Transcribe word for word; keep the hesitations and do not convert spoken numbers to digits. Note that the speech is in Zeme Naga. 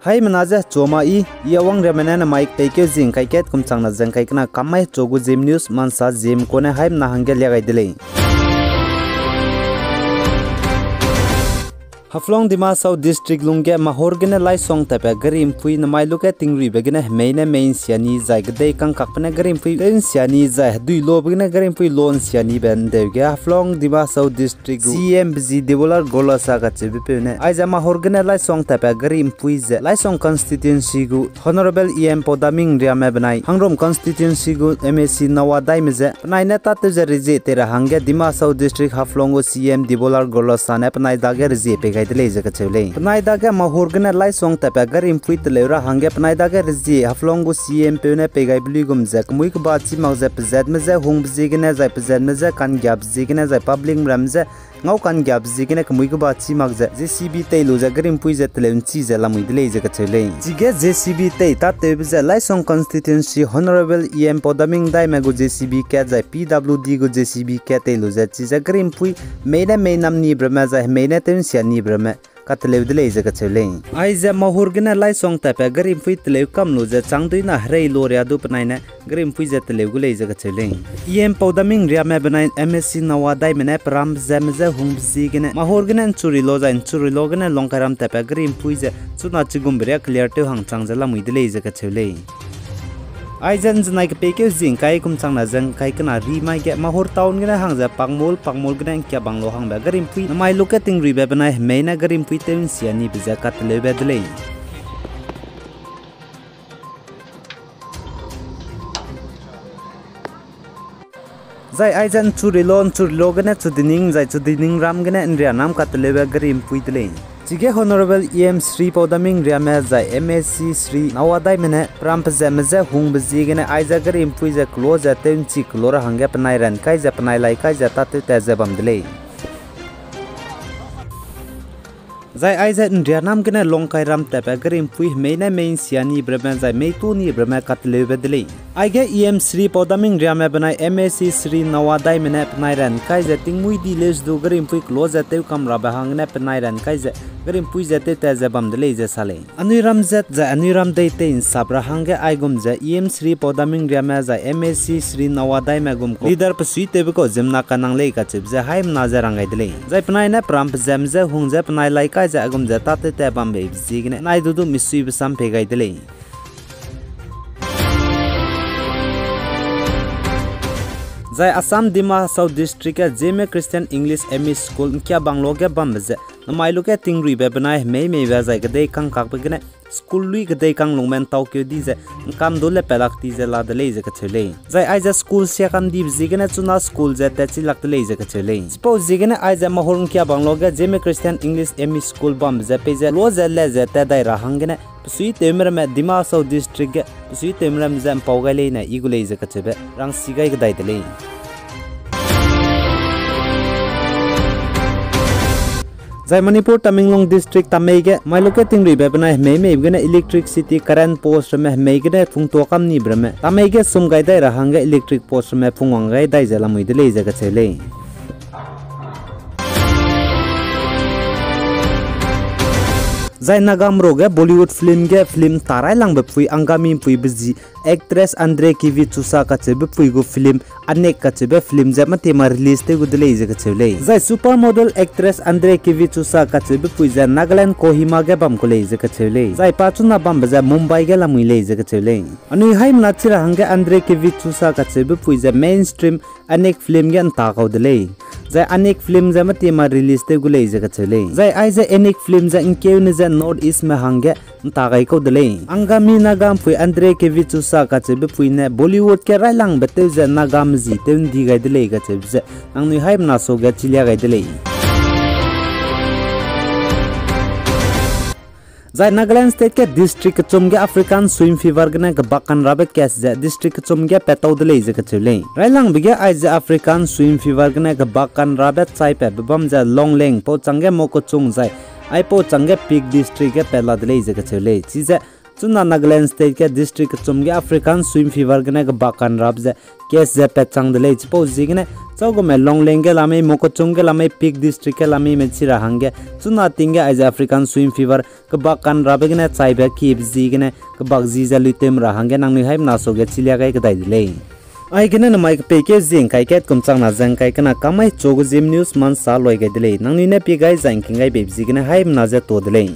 Haimena ze chua ma i, i Awang Riame ne namai kepeikeu zing kai kat kum changna zeng kai kena kam mai chua gu Zeme News mansa Zeme kune haimena hangge lia gai de lei. Haflong Dima Hasao District lungge Mahur gene Laisong tatbe gari mpui namai luge tingruibe gene hemei ne mei nsia ni zai kedei kangkakbe ne gari mpui tew nsia ni zai hedui lobe gene gari mpui lo nsia nibe ndeu ge Haflong Dima Hasao District gu C E M bezi Debolal Gorlosa kacheube peu ne aize Mahur gene Laisong tatbe gari mpui ze Laisong constituency gu Honourable E M Paudaming Riame benai Hangrum constituency gu M A C Nawa Daime ze penai ne tâtew ze rezie tei ra hangge Dima Hasao District Haflong gu C E M Debolal Gorlosa ne penai dage rezie pei gai de lei ze kacheu lei. Penai dage Mahur gene Laisong tatbe gari mpui teleu ra hangge penai dage rezie Haflong gu C E M peu ne pei gaibe luigum ze kemui keba chî mak ze pezatme je hungbe ziegene zai pezatme je ka'nggiabe ziegene zai public ramme je ngau ka'nggiabe ziegene kemui keba chî mak ze J C B tei lu ze gari mpui ze teleu nchi ze lamui de lei ze kacheu lei. Chige J C B tei tâtewbe ze Laisong constituency Honourable E M Paudaming Daime gu J C B kat zai P W D gu J C B kat tei lu ze chize gari mpui hemei ne mei nam nibe ramme zai hemei ne tew nsia nibe ramme kateleu de lei ze kacheu lei. Aize Mahur gene Laisong tatbe gari mpui teleu kam lu ze changduina herei lo ria du penai ne gari mpui ze teleu gu lei ze kacheu lei. E M Paudaming Riame benai M A C Nawa Daime ne peram pezatme je hungbe ziegene Mahur gene Nchuri lo zai Nchuri lo gene Longkairam tatbe gari mpui ze chuna chigumbe ria clear tew hang chang ze lamui de lei ze kacheu lei. Aize nzenai kepeikeu zing kai kum changna zeng kai kena ri mai ge Mahur town gene hang ze Pakmol, Pakmol gene Nkiabang lo hangbe gari mpui namai luge tingruibe benai hemei ne gari mpui tew nsia nibe ze kateleube de lei. Zai aize Nchuri lo, Nchuri lo gene Chudining zai Chudining ram gene Nrianam kateleube gari mpui de lei. Chige Honourable E M Shri Paudaming Riame zai M A C Shri Nawa Daime ne peram pezatme je hungbe ziegene aize gari mpui ze kelo ze tew nchi kelo ra hangge penai ran kai ze penai lai kai ze tâtew tat ze bam de lei. Zai aize Nrianam gene Longkairam tatbe gari mpui hemei ne mei nsia nibe ramme zai mei tu nibe ramme kateleube de lei. Aige E M Shri Paudaming Riame benai M A C Shri Nawa Daime ne penai ran kai ze tingmuî di leu ze du gari mpui kelo ze tew kam rabe hanggene penai ran kai ze gari mpui ze tew tat ze bam de lei ze sa lei. Anui ram zat zai anui ram dei tei nsap ra hangge aigum ze E M Shri Paudaming Riame zai M A C Shri Nawa Daime gum kau leader pesuitewbe kau ziemmena kanang lei kacheube ze haimena ze rang gai de lei. Zai penai ne peram pezatme je hung ze penai lai kai ze aigum ze tâtew tat bam beibe ziegene nai du du misuibe sam pei gai de lei. Zai Assam Dima Hasao District ge Zeme Christian English M E School Nkiabang lo ge bambe ze namai luge tingruibe benai hemei meibe zai kedei kangkakbe gene school lui kedei kanglungme ntaukeu di ze ngkam du le pelak ti ze la de lei ze kacheu lei. Zai aize school sia kam dibe ziegene chuna school ze tatchi lak de lei ze kacheu lei. Chipau ziegene aize Mahur Nkiabang lo ge Zeme Christian English M E School bambe ze peize lo ze le ze tat dai ra hanggene pesuitewme ramme Dima Hasao District ge pesuitewme ramme ze mpau gai leine i gu lei ze kacheube rangsi gai kedai de lei. Zai Manipur Tamenglong District Tamei ge mai luge tingruibe benai hemei meibe gene electricity current post ramme hemei gene phungtua kam nibe ramme Tamei ge sum gai dai ra hangge electric post ramme phungwang gai dai ze lamui de lei ze kacheu lei. Zai Nagamro ge Bollywood film ge film nta railangbe pui Angami mpui bezi actress Andre Kivichusa kacheube pui gu film Anek kacheube film ze matiema release tew gu de lei ze kacheu lei. Zai supermodel actress Andre Kivichusa kacheube pui ze Nagaland Kohima ge bam ku lei ze kacheu lei. Zai pa chuna bambe ze Mumbai ge lamui lei ze kacheu lei. Anui haimena chi ra hangge Andre Kivichusa kacheube pui ze mainstream Anek film ge nta kau de lei. Zai Anek film ze matiema release tew gu lei ze kacheu lei. Zai aize Anek film ze ngkeune ze North East me hangge nta gai kau de lei. Angami Naga mpui Andre Kivichusa kacheube pui ne Bollywood ge railangbe tew ze Naga mezi tew ndi gai de lei kacheube ze nangnui haimena suage chilia gai de lei. Zai Nagaland State ge district kechum ge African Swine Fever gene kebak kanrabe case ze district kechum ge pat tau de lei ze kacheu lei. Railangbe ge aize African Swine Fever gene kebak kanrabe chai patbe bam ze Longleng pau changge Mokokchung zai aipau changge Phek District ge pat la de lei ze kacheu lei. Chize Chuna Nagaland state ge district kechum ge African swine fever gene kebak kanrap ze case ze pat chang de lei. Chipau ziegene chau gume Longleng ge lamei, Mokokchung ge lamei, Phek district ge lamei me chi ra hangge chuna ting ge aize African swine fever kebak kanrabe gene chaibe kibe ziegene kebak zi ze luitew ra hangge nangnui haimena suage chilia gai kedai de lei. Aigene namai kepeikeu zie ngkai kat kum changna ze ngkai kena kamai chu gu Zeme News mansa loi gai de lei. Nangnui ne pie gai zai ngking gai beibe ziegene haimena ze to de lei.